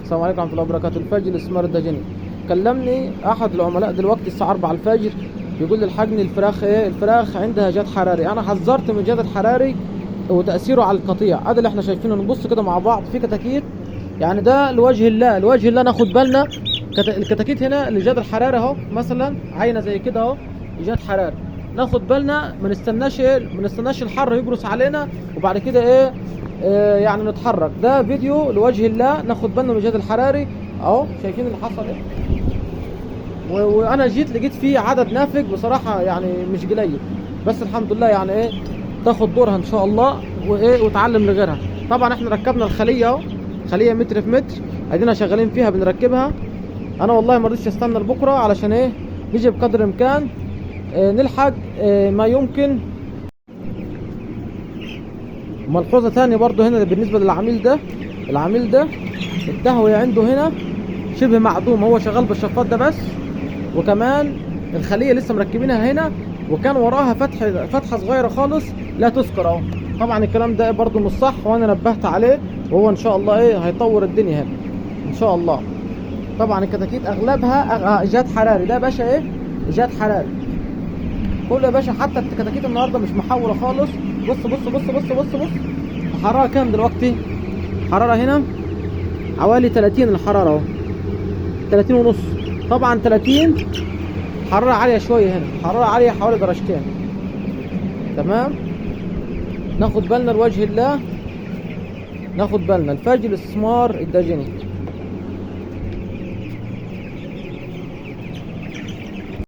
السلام عليكم ورحمة الله وبركاته. الفجر الاستثمار الداجني. كلمني احد العملاء دلوقتي الساعة 4 الفجر، بيقول لي الحجم الفراخ ايه، الفراخ عندها جهاد حراري. انا حذرت من الجهاد الحراري وتاثيره على القطيع. ادي اللي احنا شايفينه، نبص كده مع بعض في كتاكيت، يعني ده لوجه الله، لوجه الله ناخد بالنا. الكتاكيت هنا الجهاد الحراري اهو، مثلا عينه زي كده اهو، جهاد حراري. ناخد بالنا، ما نستناش ايه، ما نستناش الحر يجرس علينا وبعد كده ايه، يعني نتحرك. ده فيديو لوجه الله، ناخد بالنا من الجهاد الحراري اهو. شايفين اللي حصل ايه؟ وانا جيت لقيت فيه عدد نافق بصراحة، يعني مش قليل، بس الحمد لله يعني ايه تاخد دورها ان شاء الله وايه وتعلم لغيرها. طبعا احنا ركبنا الخلية اهو، خليه متر في متر، ادينا شغالين فيها بنركبها. انا والله ما رضيتش استنى لبكرة علشان ايه، نيجي بقدر الامكان نلحق ما يمكن. ملحوظة ثانية برضو هنا بالنسبة للعميل ده، العميل ده التهويه عنده هنا شبه معدوم، هو شغال بالشفاط ده بس، وكمان الخلية لسه مركبينها هنا، وكان وراها فتحه صغيرة خالص لا تذكر اهو. طبعا الكلام ده برضو مش صح، وانا نبهت عليه، وهو ان شاء الله ايه هيطور الدنيا هنا ان شاء الله. طبعا الكتاكيت اغلبها جهاد حراري. ده يا باشا ايه، جهاد حراري كله يا باشا. حتى الكتاكيت النهارده مش محوله خالص. بص بص بص بص بص بص، الحرارة كام دلوقتي؟ حرارة هنا حوالي 30، الحرارة اهو 30 ونص. طبعا 30 حرارة عالية شوية، هنا حرارة عالية حوالي درجتين. تمام، ناخد بالنا لوجه الله، ناخد بالنا. الفجر الاستثمار الداجني.